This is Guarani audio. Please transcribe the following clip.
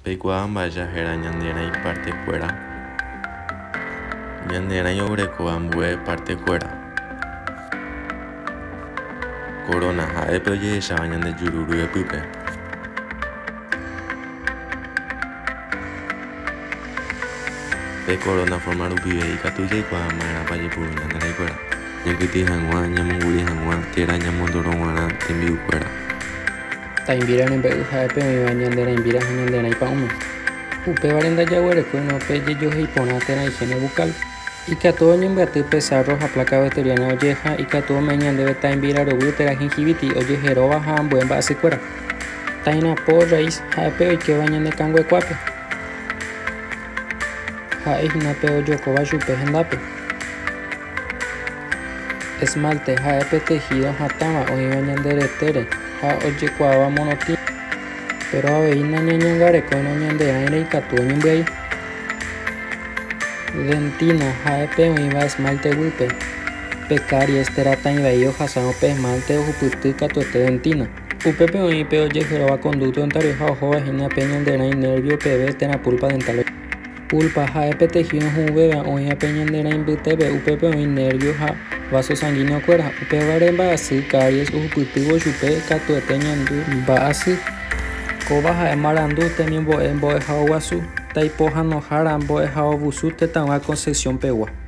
Peikuaa mba'éicha héra ñane rãi parte-kuéra. Ñane rãi oguereko ambue parte-kuéra. Corona ha'e pe ojehecháva ñande juru ryepýpe. Pe corona forma rupive ikatu jaikuaa ma'erãpa jaipuru ñande rãikuéra. Ñakytĩ hag̃ua, ñamongu'i hag̃ua térã ñamondorõ g̃uarã tembi'ukuéra. Tãimbíra rembe'y ha'e pe oĩva ñande rãimbíra ha ñande rãi pa'ũme. Upévare ndajaguerekóirõ pe jejohéi porã térã higiene bucal. Ikatu oñembyaty pe sarro ha placa bacteriana ojeha, ikatu ome'ẽ ñandéve tãimbíra rovy térã gingiviti ojeheróva ha ambue mba'asykuéra. Tãirapo raíz ha'e pe oikéva ñane kanguekuápe. Ha'e hína pe ojokóva chupe hendápe. Esmalte ha'e pe tejido hatãva oĩva ñande retére ha ojekuaáva morotĩ, péro avei nañañangarekóirõ ñande rãire ikatu oñembyai. Dentina ha'e pe oĩva esmalte guýpe. Pe caries térã tãivai ohasárõ pe esmalte ohupyty katuete dentina. Upépe oĩ pe ojeheróva conducto dentario ha ohóva hína pe ñande rãi nervio peve térã pulpa dental. Pulpa ha'e pe tejido hũvéva oĩva pe ñande rãi mbytépe, upépe oĩ nervio ha vaso sanguíneo kuéra, upévare mba'asy caries ohupytývo chupe katuete ñandu mba'asy. Kóva ha'e marandu temimbo'e mbo'ehao guasu, taipohãnohára mbo'ehaovusu tetãgua Concepción pegua.